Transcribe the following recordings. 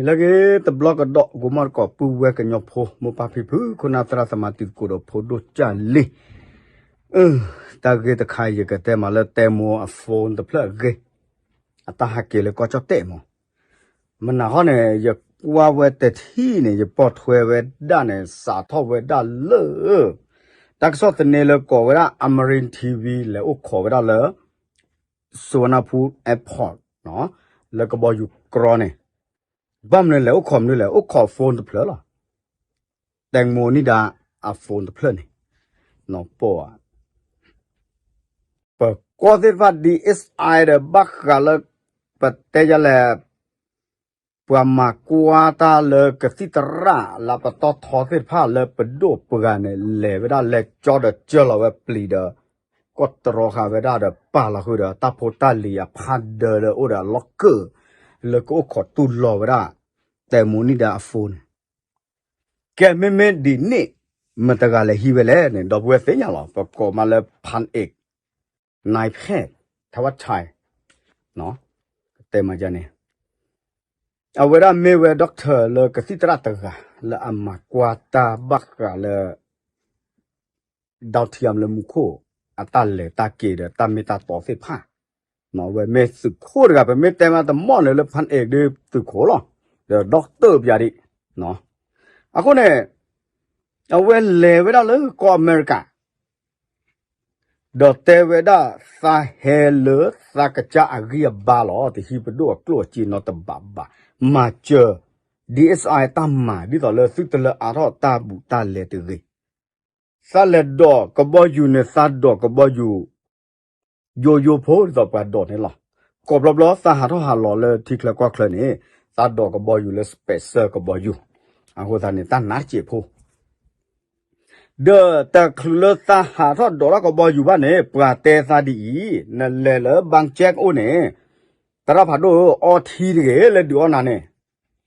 လၢဂ့ၤတဘျီကဒီး ဂီၤမီၢ်တကိး ပုၢ်ဝဲၢ်ကညီဖိ မိၢ်ပၢ်ဖံဖု ခိၣ်နၢ်သရၣ်သမါ တံၤသကိးဒီးဖိဒိၣ်ကၢ်လံၤ, အၢ တၢ်ဂ့ၢ်တခါ ယကတဲမးလၢတဲမိၤအ phone တဖျၢၣ်အဂ့ၢ်, အတၢ်ဟးက့ၤလၢကီၢ်ကၠီၣ်တဲၣ်မး, မနၤဃီန့ၣ် ယကွၢ်ဝဲတထံၣ်န့ၣ် ယပိာ်ထွဲဝဲဒၣ်န့ၣ် စးထီၣ်ဝဲဒၣ်လၢ တၢ်ကစီၣ်သန့လၢကိးဝဲဒၣ် Amarin T V လဲၤအိၣ်ခိးဝဲဒၣ်လၢ Suvarnabhumi Airport လၢကဘီယူၤကြီန့ၣ်, ဘၣ်မနုၤလဲၤအိၣ်ခိးမနုၤလဲၣ် အိၣ်ခိး phone တဖျၢၣ်လီၤ. တဲမိၤနံၤဒါအ phone တဖျၢၣ်န့ၣ်, နီၢ်ပီၢ်ဧါ, ပကီၢ်သ့ၣ်တဖၣ် D S I ဒီး ဘၣ်ဃးလၢ ပတဲယလဲၣ် ပှၤမၤကွၢ်တၢ်လၢကသံၣ်သရၣ်လၢပတီၢ်ထီသ့ၣ်တဖၣ် လၢပဒိၣ်ပှၤန့ၣ် လဲၤဝဲဒၣ်လဲၤကၠီဒီး ကၢၢ်လီၤဝဲပျံၤဒီး ကီၢ်တြီဃာ်ဝဲဒၣ်ဒီး ပာ်လီၤဃုာ်ဒီး တၢ်ဖိတၢ်လံၤအဖးဒၢလၢအိၣ်ဒီးအလီၢ်ကၢၢ် လၢကအိၣ်ခိးတူၢ်လိာ်ဝဲဒၣ် တဲမိၤနံၤဒါအ phone န့ၣ်, ကဲ မ့မ့ၢ်ဒ်န့ၣ် မတဂၤလဲၤဟံးဝဲလဲၣ်န့ၣ် ဒီပုၢ်ဝဲၢ်သ့ၣ်ညါလီၤ. ပကိးမးလၢ ဖၣ်အ့း နၢ်ဖဲး ထဝၣ်ဆဲး, တဲမးန့ၣ်, အဝဲဒၣ်မ့ၢ်ဝဲ doctor လၢကသံၣ်သရၣ်တဂၤ လၢအမၤကွၢ်တၢ်ဘၣ်ဃးလၢ ဒီထံယၣ်လၢမူခိၣ် အတၢ်လဲၤတၢ်က့ၤဒီးတၢ်မ့ၢ်တၢ်တီသ့ၣ်တဖၣ်, အဝဲမ့ၢ်သုးခိၣ်တဂၤ ပမ့ၢ်တဲမးတမီၢ်န့ၣ်လၢ ဖၣ်အ့း ဒ်သုးခိၣ်လီၤ, ဒီး doctor ပျးဒံး, အဃိန့ၣ် အဝဲလဲၤဝဲဒၣ်လၢကီၢ်အမဲရကၤ ဒီးတဲဝဲဒၣ် သးဟဲလၢသးကစၢ်အဂံၢ်အဘါလီၤ, တဟံးပဒိၣ်အကျိၣ်အစ့နီတဘးဘၣ်, မၤစၢၤ D S I တၢ်မၤ ဒ်သိးလၢသုတလၢအါထီၣ်တၢ်ဘူးတၢ်လဲတဂ့ၤ. သးလဲၤဒိးကဘီယူၤန့ၣ် သးဒိးကဘီယူၤ ယိယိဖိဒ်သိးပှၤဒိးန့ၣ်လီၤ. ကိးဘျီဘျီသးဟးထီၣ်ဟးလီၤလၢထံချၢကီၢ်ချၢန့ၣ် သးဒိးကဘီယူၤလၢ special ကဘီယူၤ, အဃိသတးန့ၣ် တၢ်နါစဲးဖိ ဒီးတချုးလၢသးဟးထီၣ်ဒိးထီၣ်ကဘီယူၤဘၣ်န့ၣ် ပှၤတဲသးဒ်အံၤ, နလဲၤလၢ ဘၣ်ကၠဲၣ် အိၣ်န့ၣ်, သရၣ်ဖးဒိၣ်ဧၢ, အီထံတဂ့ၤ လၢဒုးအီၣ်နၤန့ၣ်,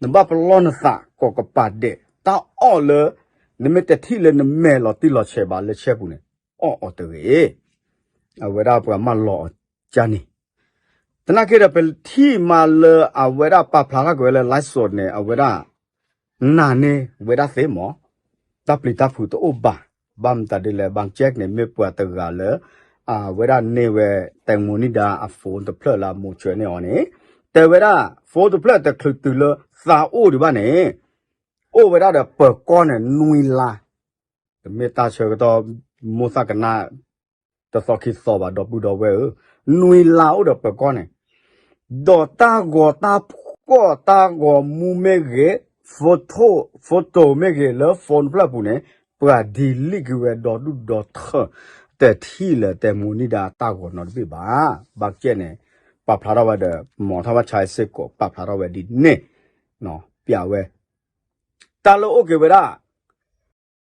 နဘၣ်ပလီၢ်နသးကိးကပၤဒဲး, တၢ်အီၣ်လၢ နမ့ၢ်တထံၣ်လၢနမဲာ်လီၤတံၢ်လီၤဆဲးဘၣ်လၢဆဲပူၤန့ၣ်, အီၣ်အီၤတဂ့ၤ. အဝဲဒၣ်ပှၤမၢလီၤအီၤကန့ၣ် သနာ်က့ဒီး ပထံၣ်မးလၢအဝဲဒၣ်ပာ်ဖျါထီၣ်က့ၤဝဲလၢ live show န့ၣ် အဝဲဒၣ် နာ်န့ၢ်ဝဲဒၣ်သ့မး, တၢ်ပျံၤတၢ်ဖုးတအိၣ်ဘၣ်. ဘၣ်မတၤဒ်လဲၣ် ဘၣ်ကၠဲၣ် န့ၣ် မ့ၢ်ပှၤတဂၤလၢ အဝဲဒၣ်န့ၢ်ဝဲ တဲမိၤနံၤဒါအ phone တဖျၢၣ်လၢအမိၤဆှၢန့ၢ်အီၤန့ၣ်, တဲဝဲဒၣ် phone တဖျၢၣ်တချုးတုၤလၢသးအိၣ်ဒံးဘၣ်န့ၣ်, အိၣ်ဝဲဒၣ်ဒီးပၢၤကီၢ်န့ၣ် နွံလါ တမ့ၢ်တၢ်ဆၢကတီၢ် မိၢ်သၣ်ကနၣ် တသီခံသီဘၣ် ဒီပုၢ်ဒီဝဲၢ်ဧၢ, နွံလါအိၣ်ဒီးပၢၤကီၢ်န့ၣ်, ဒီးတၢ်ဂီၤတၢ်ဖှီၣ် တၢ်ဂီၤမူမ့ၢ်ဂ့ၤ, photo, photo မ့ၢ်ဂ့ၤ လၢ phone တဖျၢၣ်အပူၤန့ၣ် ပှၤ delete က့ၤဝဲဒီဒူၣ်ဒီထၢၣ်, တထံၣ်လၢၤ တဲမိၤနံၤဒါတၢ်ဂီၤနီတဘ့ၣ်ဘၣ်. ဘၣ်ကၠဲၣ် န့ၣ် ပာ်ဖျါထီၣ်ဝဲဒီး မီၤထီၣ်ဘၣ်ဆါစ့ၢ်ကီး ပာ်ဖျါထီၣ်ဝဲဒ်န့ၣ်, ပျးဝဲ တၢ်လၢအိၣ်က့ၤဝဲဒၣ်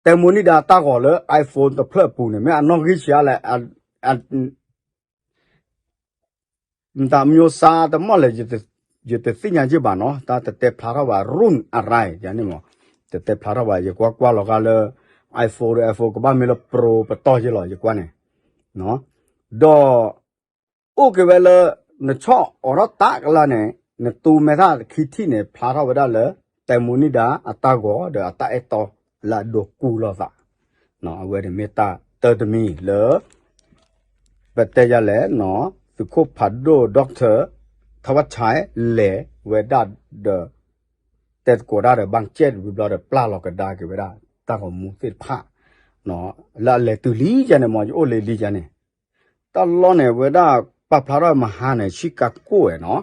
တဲမိၤနံၤဒါတၢ်ဂီၤလၢ iPhone တဖျၢၣ်အပူၤန့ၣ် မ့ၢ်အနီၣ်ဂံၢ်ဆံးအါလဲၣ်, မတၤ မျိုးစား တမီၢ်လဲၣ်, ယတသ့ၣ်ညါက့ဘၣ်နီၤ, တၢ်တတဲဖျါထီၣ်ဘၣ် ရူၣ်အရၢၣ် ယၤန့ၣ်မး, တတဲဖျါထီၣ်ဘၣ်, ယကွၢ်ကွၢ်လီၤဂာ်လၢ iPhone ဒီး iPhone ကဘၣ်မ့ၢ်လၢ Pro ပတီၢ်ယ့လီၤ ယကွၢ်န့ၣ်, ဒီး အိၣ်က့ၤဝဲလၢ နဆီၣ်အိးထီၣ်တၢ်ကလါန့ၣ် နတူမဲာ်ထၣ်ခံထံၣ်န့ၣ် ဖျါထီၣ်ဝဲဒၣ်လၢ တဲမိၤနံၤဒါအတၢ်ဂီၤဒီးအတၢ်အဲၣ်တီလၢအဒိးကူလီၤသး, အဝဲန့ၣ်မ့ၢ်တၢ်တၢတမံၤလၢ ပတဲယၤလဲၣ်, သုးခိၣ်ဖးဒိၣ် doctor ထဝၣ်ဆဲး လဲၤဝဲဒၣ်ဒီး တဲသကိးတၢ်ဒီး ဘၣ်ကၠဲၣ် ဝံၤဘျီဒီး ပျၢ်လီၤကဒါက့ၤဝဲဒၣ် တၢ်ဂီၤမူသ့ၣ်တဖၣ်, လၢအလဲၤတုၤလံယၤန့ၣ်မး ယအိၣ်လၢလံယၤန့ၣ်, တၢ်လီၢ်န့ၣ် အဝဲဒၣ် ပာ်ဖျါထီၣ်မဟါန့ၣ် Chicago နီၤ,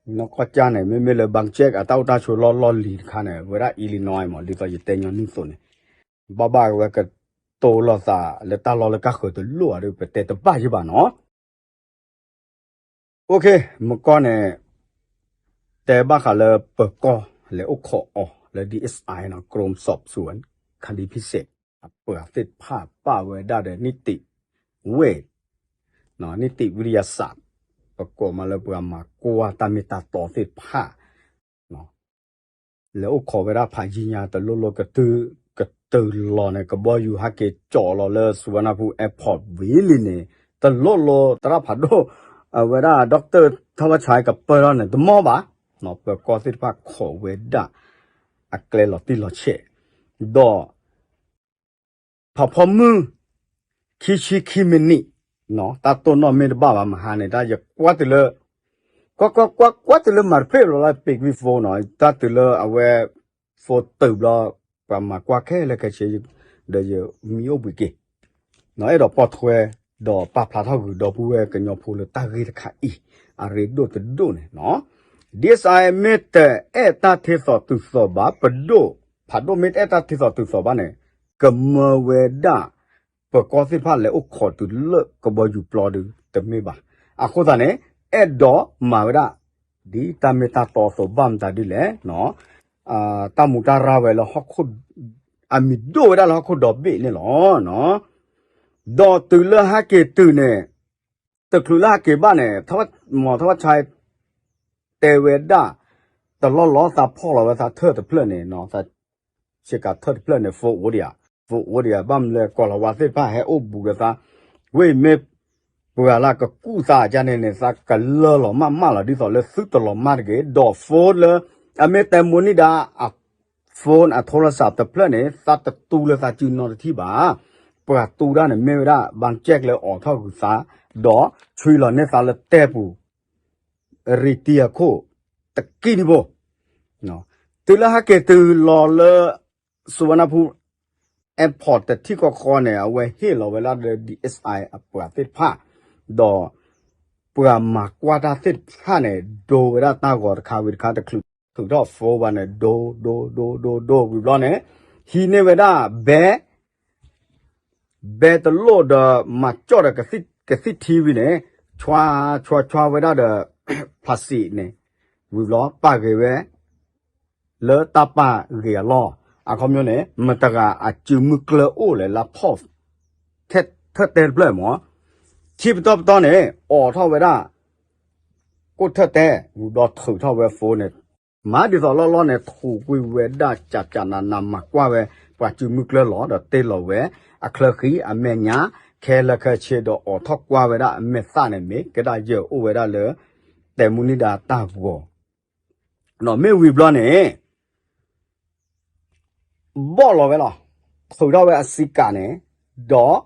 နီၢ်ကီၢ်ကၠၢ်န့ၣ် မ့မ့ၢ်လၢ ဘၣ်ကၠဲၣ် အတၢ်အိၣ်တၢ်ဆိးလီၢ်လီၢ်လံၤတခါန့ၣ် အဝဲဒၣ် Illinois မး ဒ်သိးယတဲညီနုၢ်အသိးန့ၣ်, ဘၣ်ဘၣ်ဝဲကတိၤလိာ်သးလၢတၢ်လီၢ်လၢကၢ်ဃၢၤတလိၣ်ဧါဒီး ပတဲတဘၣ်ယ့ၢ်ဘၣ်နီၤ. အိၣ်ခ့ မကီၢ်န့ၣ် တဲဘၣ်ဃးလၢပၢၤကီၢ်လဲၤအိၣ်ခိးအီၤလၢ DSI နီၤ, กรมสอบสวนคดีพิเศษ အပှၤသ့ၣ်တဖၣ် ပာ်ဝဲဒၣ်ဒီး นิติเวช นิติวิทยาศาสตร์ ပကိးမးလၢပှၤမၤကွၢ်တၢ်မ့ၢ်တၢ်တီသ့ၣ်တဖၣ် လဲၤအိၣ်ခိးဝဲဒၣ်ဖးယံၤညါတလိၣ်လိၣ် ကတုၤလီၤန့ၣ် ကဘီယူၤဟဲက့ၤကၠီလီၤလၢ Suvarnabhumi Airport ဝံၤလံန့ၣ် တလိၣ်လိၣ် သရၣ်ဖးဒိၣ် အဝဲဒၣ် doctor ထဝၣ်ဆဲး ကပၢၢ်ထီၣ်န့ၣ် တမီၢ်ဘၣ်. ပၢၤကီၢ်သ့ၣ်တဖၣ်ခိးဝဲဒၣ် အကျဲလီၤတံၢ်လီၤဆဲး, ဒီး ဖးဖီမုၢ် ခံဆံခံမံးနံး, တၢ်တိၢ်နီၣ်မ့ၢ်တဘၣ်ဘၣ်မဟါန့ၣ် တၢ်ယကွၢ်တုၤလၢ ကွၢ်ကွၢ်ကွၢ်ကွၢ်တုၤလၢမၤတဖျၢၣ်လီၤလၢ ပံၤကွံဖိနီၤ တၢ်တုၤလၢအဝဲ ဖိတုၤဘျီ ပှၤမၤကွၢ်ခဲလၢာ်ခဲဆ့ ဒီးယမံအိၣ်ဘှံးက့ၤ အဲၣ်ဒိးပိာ်ထွဲ ဒီးပာ်ဖျါထီၣ်ဂုာ်ဒီပုၢ်ဝဲၢ်ကညီဖိလၢတၢ်ဂ့ၢ်တခါအံၤ အရ့ဒိၣ်တဒိၣ်န့ၣ်နီၤ ဒ်စအမ့ၢ်တအဲၣ်တၢ်ထ့သိးတုၤသိးဘၣ် ပဒိၣ် ဖးဒိၣ်မ့ၢ်တအဲၣ်တၢ်ထ့သိးတုၤသိးဘၣ်န့ၣ် ကမၢဝဲဒၣ် ပၢၤကီၢ်သ့ၣ်တဖၣ်လဲၤအိၣ်ခိးတုၤလၢကဘီယူၤပျီဒုးတမ့ၢ်ဘၣ်. အဃိသတးန့ၣ် အဲၣ်ဒိးမၤဝဲဒၣ် ဒ်တၢ်မ့ၢ်တၢ်တီအသိးဘၣ်မတၤဒ်လဲၣ် တၢ်မူတၢ်ရၢ်ဝဲလၢဟီၣ်ခိၣ် အမံၤဒိၣ်ဝဲဒၣ်လၢဟီၣ်ခိၣ်ဒီဘ့ၣ်န့ၣ်လီၤ. ဒီးတုၤလၢဟဲက့ၤတုၤန့ၣ် တချုးလၢဟဲက့ၤဘၣ်န့ၣ် မီၤထီၣ်ဝဲဆါ တဲဝဲဒၣ် တလီၢ်လီၤသးဖီၣ်လီၤဝဲသးထၢၣ်တဖျၢၣ်န့ၣ် သးဆ့ကၤထၢၣ်တဖျၢၣ်န့ၣ် ဖိအိၣ်ဒံးဧါ, ဖိအိၣ်ဒံးဧါ ဘၣ်မနုၤလဲၣ် ကီၤလၤဝါသ့ၣ်တဖၣ်ဟဲအိၣ်ဘူးဒီးသး, ဝ့ၢ်မ့ၢ် ပှၤလၢကကူၣ်သးဒ်န့ၣ်န့ၣ် သးကလၢလီၤမၢ်မၢ်လီၤ ဒ်သိးလၢသုတလီၤမၢ်တဂ့ၤ, ဒီး phone လၢ အမ့ၢ်တဲမိၢ်နံၣ်ဒါ အ phone အ telephone တဖျၢၣ်န့ၣ် သးတတူလၢသးစုနီတထံၣ်ဘၣ်. ပှၤတူတၢ်န့ၣ်မ့ၢ်ဝဲဒၣ် ဘၣ်ကၠဲၣ်လၢအိးထီၣ်ဂုာ်သး, ဒီးဆွံလီၤန့ၢ်သးလၢတဲပူၤ ရံတံအခိၣ် တကံၢ်ဒံးဘိ တုၤလၢဟဲက့ၤတုၤလီၤလၢ စူဝါနါဖူ airport တထံၣ်ဃီဃီန့ၣ် အဝဲဟ့ၣ်လီၤဝဲဒၣ်လၢ ဒီအ့စၣ်အံ အပှၤသ့ၣ်တဖၣ်, ဒီးပှၤမၤကွၢ်တၢ်သ့ၣ်တဖၣ်န့ၣ် ဒိဝဲဒၣ်တၢ်ဂီၤတခါဝံၤတခါ တချုးထုးထီၣ် phone ဘၣ်န့ၣ် ဒိ ဒိ ဒိ ဒိ ဒိ ဝံၤဘျီန့ၣ် ဟံးန့ၢ်ဝဲဒၣ် ဘဲ ဘဲတလိၣ်ဒီးမၤကၠီၣ်ဒီးကသံၣ်ထံဝံၤန့ၣ် ဆွါဆွါဆွါဝဲဒၣ်ဒီး ဖျးစံးန့ၣ် ဝံၤဘျီပာ်ဂ့ၤဝဲ လၢတၢ်ပာ်ဂ့ၤအလီၢ်, အခီပညီန့ၣ် မတၤတဂၤအစုမုၢ်ကျၢၢ်အိၣ်လဲၣ်လၢဖီၣ် ထၢၣ်တဲတဖျၢၣ်မး, ခံပတီၢ်ပတီၢ်န့ၣ် အိးထီၣ်ဝဲဒၣ် ကိၣ်ထၢၣ်တဲ ဝံၤဘျီထုးထီၣ်ဝဲ phone န့ၣ် မၤဒ်သိးလီၢ်လီၢ်န့ၣ် ထူးကွံာ်ဝဲဒၣ် ကၠးကၠးနးနး မၤကွၢ်ဝဲ ပှၤစုမုၢ်ကျၢၢ်လီၤ ဒီးတ့လီၤဝဲ အချၢဃံအမဲာ်ညါ ခဲလၢာ်ခဲဆ့ ဒီးအိးထီၣ်ကွၢ်ဝဲဒၣ်အမဲာ်သၣ်န့ၣ် မ့ၢ်ကဲဒၣ်ယၢၤအိၣ်ဝဲဒၣ်လၢ တဲမိၢ်နံၣ်ဒါတၢ်ဂီၤ မ့ၢ်ဝံၤဘျီန့ၣ် ဘီၣ်လီၤဝဲလီၤ. ထုးထီၣ်ဝဲအစံးကးန့ၣ် ဒီး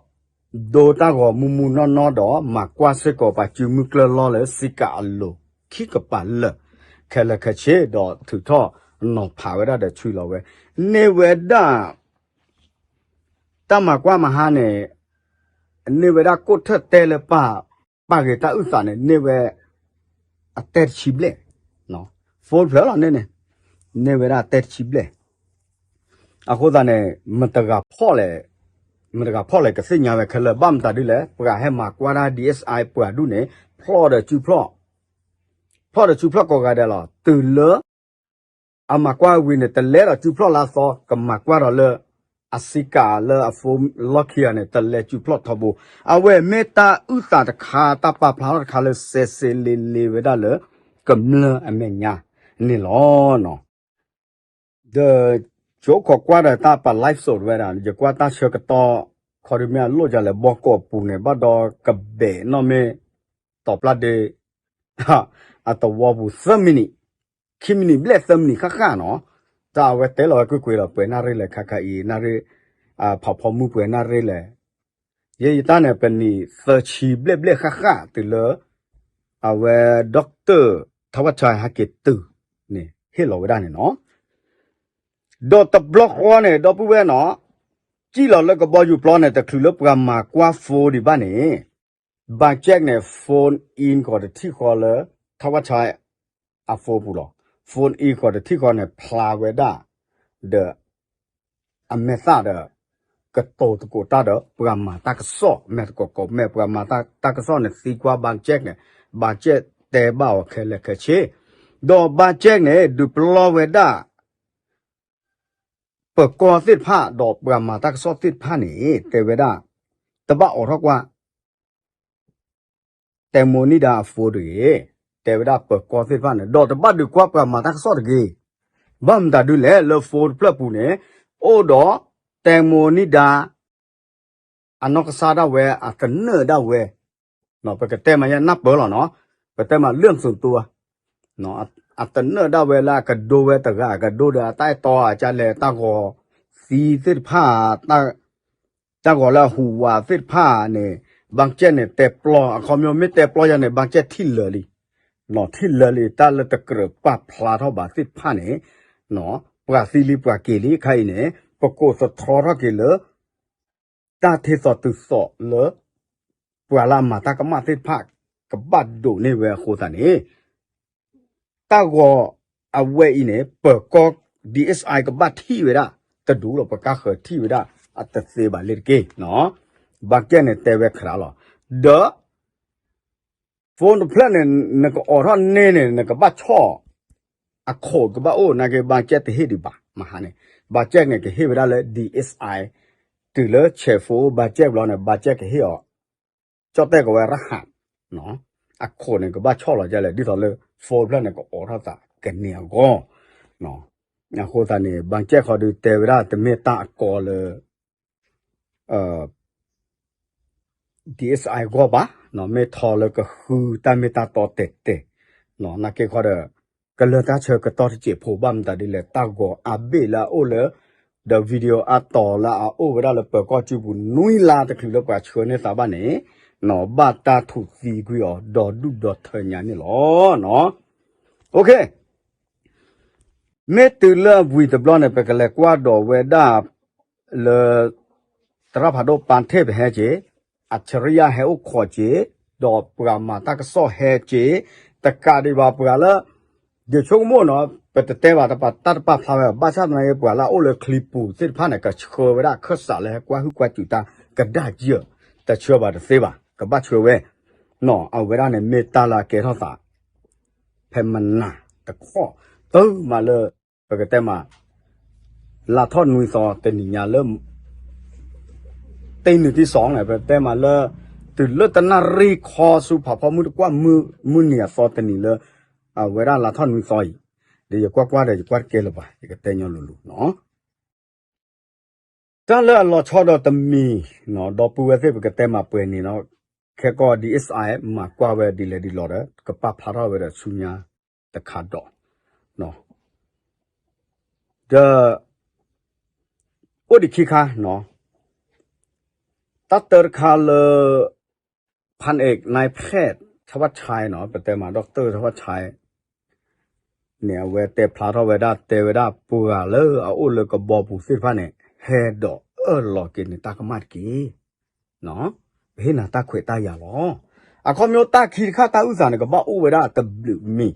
ဒိတၢ်ဂီၤမူမူနီၢ်နီၢ်ဒီး မၤကွၢ်စ့ၢ်ကီးပှၤစုမုၢ်ကျၢၢ်လီၢ်လၢစံးကးအလိၤ ခံကပၤလၢာ် ခဲလၢာ်ခဲဆ့ ဒီးထုးထီၣ်နီၤဖးဝဲဒၣ်ဒီးဆွံလီၤဝဲ န့ၢ်ဝဲဒၣ် တၢ်မၤကွၢ်မဟါန့ၣ် န့ၢ်ဝဲဒၣ်ကိၣ်ထၢၣ်တဲလၢပာ် ပာ်ဂ့ၤတၢ်အုၣ်သးန့ၣ် န့ၢ်ဝဲ အတဲတဆံဘျဲၣ်, phone ဖျၢၣ်လီၤန့ၣ်န့ၣ် န့ၢ်ဝဲဒၣ်တဲတဆံဘျဲၣ်. အဃိသတးန့ၣ် မတၤတဂၤဖီၣ်လဲၣ် မတၤတဂၤဖီၣ်လဲၣ်ကသ့ၣ်ညါဝဲခဲလၢာ် ဘၣ်မတၤဒ်လဲၣ် ပှၤဟဲမၤကွၢ်တၢ် ဒီအ့စၣ်အံ ပှၤဒူၣ်န့ၣ် ဖျီၣ်ဒီးစုဖျီၣ် ဖျီၣ်ဒီးစုဖျီၣ်ကိးဂၤဒဲးလီၤ. တုၤလၢ အမၤကွၢ်ဝံၤန့ၣ် တလဲၤဒီးစုဖျီၣ်လၢအသီ ကမၤကွၢ်ဒီးလၢ အစံးကးလၢအ phone လီၢ်ခံဂၤန့ၣ် တလဲၤစုဖျီၣ်ထီဘိ. အဝဲမ့ၢ်တၢ်အုၣ်သးတခါ တၢ်ပာ်ဖျါထီၣ်တခါလၢ စဲးစဲးလ့လ့ဝဲဒၣ်လၢ ကမျၢၢ်အမဲာ်ညါန့ၣ်လီၤ. ဒီး ယအိၣ်ခိးကွၢ်ဒီးတၢ်ပာ် live စိးဝဲဒၣ် ယကွၢ်တၢ်ဆၢကတီၢ် ခီဒုးမ့ၢ်အလိၣ်ယၤလဲၣ် ဘီကီးပူၤန့ၣ် ဘၣ်ဒီးကဘဲးနီၣ်မ့ၢ် တီၤပျၢ်ဒ့ အသဝီပူၤသၢမံးနံး ခံမံးနံးဘျဲၣ်သၢမံးနံးဃၣ်ဃၣ်နီၤ. တၢ်အဝဲတဲလီၤဝဲကွ့ၢ်ကွ့ၢ်ဒီး ပှဲၤနၣ်ရံၣ်လဲၣ်ခါခါအံၤ နၣ်ရံၣ် ဖးဖီမုၢ်ပှဲၤနၣ်ရံၣ်လဲၣ် ယဲယတၢ်န့ၣ် ပနံးသၢဆံဘျဲၣ်ဘျဲၣ်ဃၣ်ဃၣ်တုၤလၢ အဝဲ doctor ထၢဝဲဆါဟဲက့ၤတုၤန့ၣ် ဟ့ၣ်လီၤဝဲဒၣ်န့ၣ်နီၤ. ဒီးတဘျီဃီန့ၣ် ဒီပုၢ်ဝဲၢ်နီၤ စံၣ်လီၤလၢကဘီယူၤပျီန့ၣ် တချုးလၢပှၤမၤကွၢ် phone ဒံးဘၣ်န့ၣ် ဘၣ်ကၠဲၣ်န့ၣ် phone in ကီးတထံၣ်ဃီလၢ ထၢဝဲဆါ အ phone ပူၤလီၤ. phone in ကီးတထံၣ်ဃီန့ၣ် ဖျါဝဲဒၣ် ဒီး အမဲာ်သၣ်ဒီး ကတိၤသကိးတၢ်ဒီး ပှၤမၤတၢ်ကစီၣ် မဲာ်သကိးကိးမဲာ် ပှၤမၤတၢ်ကစီၣ်န့ၣ် သံကွၢ်ဘၣ်ကၠဲၣ်န့ၣ် ဘၣ်ကၠဲၣ်တဲဘၣ်အီၤခဲလၢာ်ခဲဆ့ ဒီးဘၣ်ကၠဲၣ်န့ၣ် ဒုးပလီၢ်ဝဲဒၣ် ပၢၤကီၢ်သ့ၣ်တဖၣ် ဒီးပှၤမၤတၢ်ကစီၣ်သ့ၣ်တဖၣ်န့ၣ် တဲဝဲဒၣ် တဘၣ်အိးထီၣ်ကွၢ် တဲမိၢ်နံၣ်ဒါအ phone တဂ့ၤ, တဲဝဲဒၣ်ပၢၤကီၢ်သ့ၣ်တဖၣ်န့ၣ် ဒီးတဘၣ်ဒုးကွၢ်ပှၤမၤတၢ်ကစီၣ်တဂ့ၤ. ဘၣ်မတၤဒုးလဲၣ် လၢ phone တဖျၢၣ်ပူၤန့ၣ် အိၣ်ဒီး တဲမိၢ်နံၣ်ဒါ အနီၢ်ကစၢ်ဒၣ်ဝဲ အသနၢၣ်ဒၣ်ဝဲ ပကတဲမးယဲနၢ်ပၢၢ်လီၤနီၤ, ပတဲမးလၢၢ်သူၣ်တူၢ် အတနၢၣ်ဒၣ်ဝဲလၢအကဒိဝဲတဂၤ အကဒိဒီးအတၢ်အဲၣ်တီအကလဲၣ် တၢ်ဂီၤသံသ့ၣ်တဖၣ် တၢ်ဂီၤလၢအဟူးဝးသ့ၣ်တဖၣ်န့ၣ် ဘၣ်ကဲန့ၣ်တဲပျီ အခီပညီမ့ၢ်တဲပျီယၤန့ၣ် ဘၣ်ကဲထံၣ်လၢာ်လံ ထံၣ်လၢာ်လံ တၢ်လၢတကြၢးပာ်ဖျါထီၣ်ဘၣ်သ့ၣ်တဖၣ်န့ၣ် ပှၤသံလံပှၤက့ၤလံခါအံၤန့ၣ် ပကိးသထီထီၣ်က့ၤလၢ တၢ်ထ့သိးတုၤသိးလၢ ပှၤလၢအမၤတၢ်ကမၣ်သ့ၣ်တဖၣ် ကဘၣ်ဒိးန့ၢ်ဝဲအဃိသတးန့ၣ် တၢ်ဂီၤအဝဲအံၤန့ၣ် ပၢၤကီၢ် DSI ကဘၣ်ထံၣ်ဝဲဒၣ် တဒူၣ်လီၤ ပကါဃၢၤထံၣ်ဝဲဒၣ် အတသ့ဘၣ်လ့တက့ၢ်နီၤ ဘၣ်ကဲန့ၣ်တဲဝဲခရးလီၤ ဒီး phone တဖျၢၣ်န့ၣ် နကအိးထီၣ်န့ၢ်န့ၣ် နကဘၣ်ဆီၣ် အခိးကဘၣ်အိၣ် နာ်က့ ဘၣ်ကဲတဟ့ၣ်ဒံးဘၣ် မဟါန့ၣ် ဘၣ်ကဲန့ၣ် ကဟ့ၣ်ဝဲဒၣ်လၢ DSI တုၤလၢ ဆဲးဖိ ဘၣ်ကဲဘျီန့ၣ် ဘၣ်ကဲကဟ့ၣ်အီၤ ကၠီၣ်တဲၣ်ကဝဲရဟး အခိးန့ၣ် ကဘၣ်ဆီၣ်လီၤဒ်လဲၣ် ဒ်သိးလၢ phone တဖျၢၣ်န့ၣ် ကအိးထီၣ်သးကန့ၢ်အဂီၢ် အဃိသတးန့ၣ် ဘၣ်ကဲဃီဒုးတဲဝဲဒၣ် တမ့ၢ်တၢ်အကီလၢ DSI ဂီၢ်ဘၣ်, မ့ၢ်ထီလၢကဃုတၢ်မ့ၢ်တၢ်တီတဲာ်တဲာ်, နာ်က့ခီဒီး ကလၢတၢ်ဆၢကတီၢ်တစဲးဖိဘၣ်မတၤဒ်လဲၣ် တၢ်ဂီၤအါဘ့ၣ်လၢအအိၣ်လၢ ဒီး video အါတီၤလၢအအိၣ်ဝဲဒၣ်လၢပၢၤကီၢ်စုပူၤ နွံလါတချုးလၢပှၤဆှၢန့ၢ်သးဘၣ်န့ၣ်, ဘၣ်တၢ်ထူးသံကွံာ်အီၤ ဒီဒူၣ်ဒီထၢညါန့ၣ်လီၤ. မ့ၢ်တုၤလၢဝံၤတဘျီန့ၣ် ပကလဲၤကွၢ်ဒီးဝဲဒၣ်လၢ သရၣ်ဖးဒိၣ်ပၢ်ထ့ၣ်ပဟဲက့ၤ, အဆရံယါဟဲအိၣ်ခိးက့ၤ, ဒီးပှၤမၤတၢ်ကစီၣ်ဟဲက့ၤ, တကးဒံးဘၣ်ပှၤလၢ ဒုးဆိကမိၣ်နီၤ ပတတဲဘၣ်တၢ်တပာ်ဖျါဝဲ ဘၣ်ဆၣ်သနာ်က့ ပှၤလၢအအိၣ်လၢချံပူၤသ့ၣ်တဖၣ်န့ၣ် ကဆှၢဝဲဒၣ်အခၢၣ်စးလၢဟဲကွၢ်ဟုၣ်ကွၢ်စူၤတၢ်ကဒါက့ၤ, တဆှၢဘၣ်တသ့ဘၣ် ကဘၣ်ဆှၢဝဲ, အဝဲဒၣ်န့ၣ်မ့ၢ်တၢ်လၢအကဲထီၣ်သး ဖဲမနၤတခီ, တုၤမးလၢ ပကတဲမး လါထီၣ်နွံသီတနံၤညါလၢ တနံၤတံၢ်စီန့ၣ် ပတဲမးလၢ တုၤလၢတနၣ်ရံၣ်ခီဆူဖးဖီမုၢ်တကွၢ်မုၢ်နံၤအသီတနံၤလၢ အဝဲဒၣ်လါထီၣ်နွံသီအံၤ, ဒီးယကွၢ်ကွၢ်ဒီးယကွၢ်တကဲလၢၤဘၣ် ယကတဲညီလိၤလိၤနီၤ. တၢ်လၢအလီၤဆီဒီးတမံၤ, ဒီပုၢ်ဝဲၢ်သ့ၣ်ပကတဲမးပှဲၤန့ၣ်နီၤ, ခဲကီၢ် DSI မၤကွၢ်ဝဲဒ်လဲၣ်ဒ်လဲၣ်ဒီး ကပာ်ဖျါထီၣ်ဝဲဒီးဆူညါတခါဒီး ဒီး အိၣ်ဒံးခံခါနီၤ, တၢ်တၢတခါလၢ ဖၣ်အဲၣ် နၢၣ်ဖျဲၣ် ထၣ်ဝၣ်ဆဲနီၤ, ပတဲမး ဒီကတၢၢ် ထၣ်ဝၣ်ဆဲ န့ၣ် အဝဲတဲဖျါထီၣ်ဝဲဒၣ် တဲဝဲဒၣ်ပှၤလၢအအိၣ်လၢကဘီပူၤသ့ၣ်တဖၣ်န့ၣ် ဟဲဒီးအၢၣ်လီၤက့ၤန့ၢ်တၢ်ကမၣ်တက့ၢ်. ပဟ့ၣ်နၤတၢ်ခွဲးတၢ်ယာ်လီၤ. အခီပညီတၢ်ခံတခါတၢ်အုၣ်သးန့ၣ် ကဘၣ်အိၣ်ဝဲဒၣ်တဘျုးမံၤ,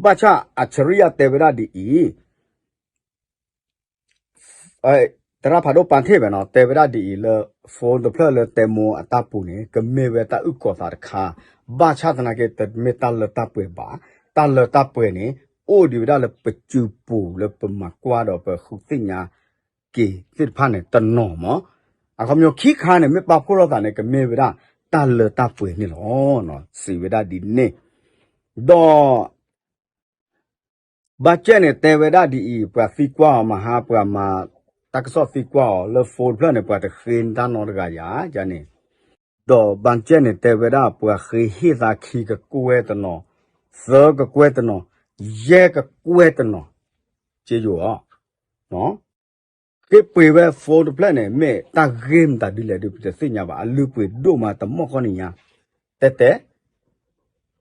ဘၣ်ဆၣ်အဆရံယါတဲဝဲဒၣ်ဒ်အံၤ သရၣ်ဖးဒိၣ်ပၢ်ထ့ၣ်ဝဲနီၤ တဲဝဲဒၣ်ဒ်အံၤလၢ phone တဖျၢၣ်လၢတဲမိၢ်အတၢ်ပူၤန့ၣ် ကမ့ၢ်ဝဲတၢ်အုၣ်ကီၤသးတခါ, ဘၣ်ဆၣ်သနာ်က့ တမ့ၢ်တၢ်လၢတၢ်ပှဲၤဘၣ်. တၢ်လၢတၢ်ပှဲၤန့ၣ် အိၣ်ဒံးဝဲဒၣ်လၢပစုပူၤလၢပမၤကွၢ်ဒီးပဃုသ့ၣ်ညါက့ၤသ့ၣ်တဖၣ်န့ၣ် တနီၤမး. အခီပညီခံခါန့ၣ် မ့ၢ်ပာ်ဖှိၣ်လိာ်သးန့ၣ် ကမ့ၢ်ဝဲဒၣ်တၢ်လၢတၢ်ပှဲၤန့ၣ်လီၤ. စံးဝဲဒၣ်ဒ်န့ၣ်, ဒီး ဘၣ်ကဲန့ၣ် တဲဝဲဒၣ်ဒ်အံၤ ပှၤသံကွၢ်အီၤမဟါ ပှၤမၤတၢ်ကစီၣ်သံကွၢ်အီၤလၢ phone တဖျၢၣ်န့ၣ် ပှၤတဃ့တၢ်နီတဂၤယၤန့ၣ်, ဒီးဘၣ်ကဲန့ၣ် တဲဝဲဒၣ် ပှၤဃ့ဟ့ၣ်သးခံကကွဲၢ်တနီၤ, သၢကကွဲၢ်တနီၤ, ယဲၢ်ကကွဲၢ်တနီၤ, က့ယိာ်အီၤ ဃ့ပှ့ၤဝဲ phone တဖျၢၣ်န့ၣ် မ့ၢ်တၢ်ဂ့ၢ်မတၤဒ်လဲၣ်ဒုး ပတသ့ၣ်ညါဘၣ်. အလုၢ်ပှ့ၤဒိၣ်မးတမီၢ်ခီနံၤညါ, တဲတဲ,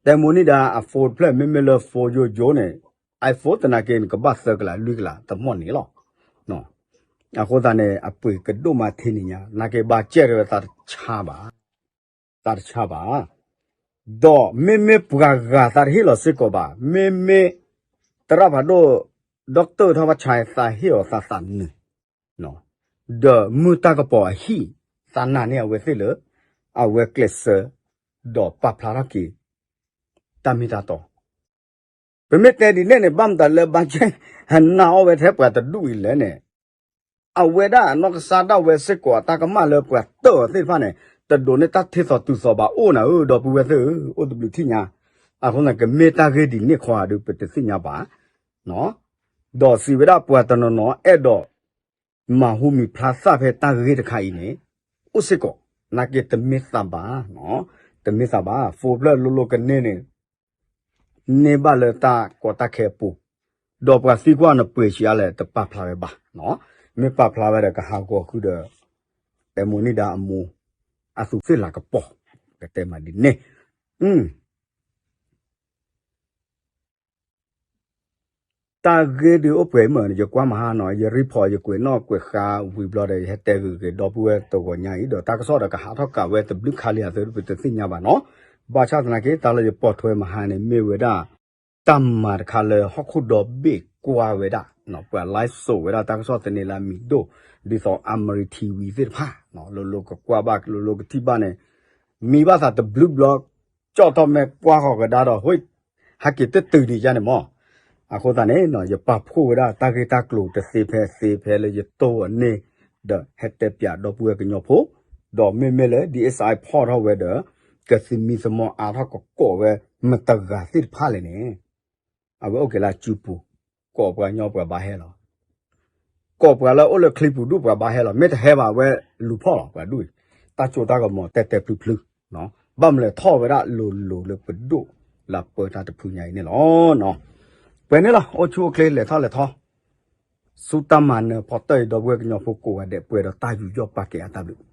တဲမိၢ်န့ၣ်ဒီး အ phone တဖျၢၣ် မ့မ့ၢ်လၢ phone ယိယိန့ၣ်, iPhone သနာ်က့န့ၣ် ကဘၣ်သၢကလးလွံၢ်ကလးတမီၢ်န့ၣ်လီၤ. အဃိသတးန့ၣ် အပှ့ၤကဒိၣ်မးထဲနံၤညါ နာ်က့ဘၣ်ကဲထီၣ်ဝဲသးတဆါဘၣ်, သးတဆါဘၣ်. ဒီးမ့မ့ၢ်ပှၤဂၤသးတဟ့ၣ်လီၤစ့ၢ်ကီးဘၣ်, မ့မ့ၢ်သရၣ်ဖးဒိၣ် doctor ထီၣ်ဘၣ်ဆါသးဟ့ၣ်အီၤသးသးနုာ်, ဒီးမုၢ်တၢ်ကပီၤအဟံၣ် သးနာ်န့ၢ်အဝဲသ့ၣ်လၢ အဝဲကျဲးစၢး ဒီးပာ်ဖျါထီၣ်က့ၤ တၢ်မ့ၢ်တၢ်တီ ပမ့ၢ်တဲဒ်န့ၣ်န့ၣ် ဘၣ်မတၤလၢဘၣ်ကဲ ဟဲနာ်အီၤဝဲထဲပှၤတဒူၣ်အံၤလဲၣ်န့ၣ်, အဝဲဒၣ်အနီၢ်ကစၢ်ဒၣ်ဝဲစ့ၢ်ကီးအတၢ်ကမၣ်လၢပှၤတၢၢ်အီၤသ့ၣ်တဖၣ်န့ၣ် တဒိးန့ၢ်တၢ်ထ့သိးတုၤသိးဘၣ်အိၣ်နၤဧၢ ဒီပုၢ်ဝဲၢ်သ့ၣ်ဧၢ, အိၣ်တဘျုးထံၣ်ညါ, အဃိန့ၣ် ကမ့ၢ်တၢ်ဂ့ၢ်ဒ်န့ၣ်ခီဧါဒုး ပတသ့ၣ်ညါဘၣ်. ဒီးစံးဝဲဒၣ်ပှၤတနီၤနီၤအဲၣ်ဒိး မၤဟူမံၤဖျါသၣ်ဖဲတၢ်ဂ့ၢ်တခါအံၤန့ၣ် အိၣ်စ့ၢ်ကီး, နာ်က့တမ့ၢ်သးဘၣ်, တမ့ၢ်သးဘၣ်, phone ဖျၢၣ်လိၤလိၤကန့ၢ်န့ၣ် န့ၢ်ဘၣ်လၢတၢ်ကီတၢ်ခဲအပူၤ, ဒီးပှၤသံကွၢ်နပှ့ၤဆံးအါလဲၣ် တပာ်ဖျါဝဲဘၣ်နီၤ. မ့ၢ်ပာ်ဖျါဝဲဒီးကဟးဂီၤဃုာ်ဒီး တဲမိၢ်န့ၢ်ဒါအမိၢ် အသူးသ့ၣ်လၤကပီၤ, ကတဲမးဒ်န့ၣ်. တၢ်ဂ့ၢ်ဒုးအိၣ်ပှဲၤအံၤမ့ၢ် ယကွၢ်မဟါနီၤ ယreportယကွဲးနီၣ်ကွဲးဃါဝံၤဘျီဒီး ယဟဲတဲဂ့ၤဂ့ၤဒီပုၢ်ဝဲၢ်တဂီၤညါအံၤ ဒီးတၢ်ကစီၣ်ဒီးကဟးထီၣ်ကးဝဲတဘျုးခါလံအသိး ပတသ့ၣ်ညါဘၣ်နီၤ. ဘၣ်ဆၣ်သနာ်က့ တၢ်လၢယပိာ်ထွဲမဟါန့ၣ် မ့ၢ်ဝဲဒၣ် တၢ်မၤတခါလၢဟီၣ်ခိၣ်ဒီဘ့ၣ်ကွၢ်ဝဲဒၣ် ပှၤlive showဝဲဒၣ်တၢ်ကစီၣ်သန့လၢအမံၤဒိၣ် ဒ်သိး Amari TV သ့ၣ်တဖၣ် လိၤလိၤကကွၢ်ဘၣ် လိၤလိၤကထံၣ်ဘၣ်န့ၣ် မံဘၣ်သးတဘျုးဘျီ ကၠီၣ်ထီၣ်မဲာ်ကွၢ်ဃီၤကဒါဒီး ဟ့ၣ် ဟဲက့ၤတတုၤဒံးယါန့ၣ်မး. အဃိသတးန့ၣ် ယပာ်ဖှိၣ်ဝဲဒၣ်တၢ်ဂ့ၢ်တၢ်ကျိၤတသ့ဖဲသ့ဖဲလၢယတိၢ်အန့ၢ် ဒီးဟဲတဲပၠးဒီပုၢ်ဝဲၢ်ကညီဖိ, ဒီးမ့မ့ၢ်လၢ DSI ဖီၣ်ထီၣ်ဝဲဒီး ကသမံသမိးအါထီၣ်ကကိးဝဲ မတဂၤသ့ၣ်တဖၣ်လဲၣ်န့ၣ် အဝဲအိၣ်က့ၤလၢအစုပူၤ, ကိးပှၤကညီပှၤဘၣ်ဟဲလီၤ. ကိးပှၤလၢအိၣ်လၢချံပူၤဒူၣ်ပှၤဘၣ်ဟဲလီၤ. မ့ၢ်တဟဲဘၣ်ဝဲလူၤဖီၣ်လီၤ ပှၤဒူၣ်အံၤ, တၢ်ကၠိတၢ်ကမီၤတဲတဲဖျုဖျု, ဘၣ်မနုၤလဲၣ်ထီၣ်ဝဲဒၣ်လိၤလိၤလၢပဒိၣ်လၢပၢတၢ်တဖုညါအံၤန့ၣ်လီၤ. ပှဲၤန့ၣ်လီၤ အိၣ်ဆူၣ်အိၣ်ချ့လဲၤထီၣ်လဲၤထီ ဆူတၢ်မၤနၢၤဖီတၢၢ်အံၤ ဒီပုၢ်ဝဲၢ်ကညီဖိကိးဂၤဒဲး ပှဲၤဒီးတၢ်ယူးယီၣ်ပာ်ကဲအတၢ်ဘျုး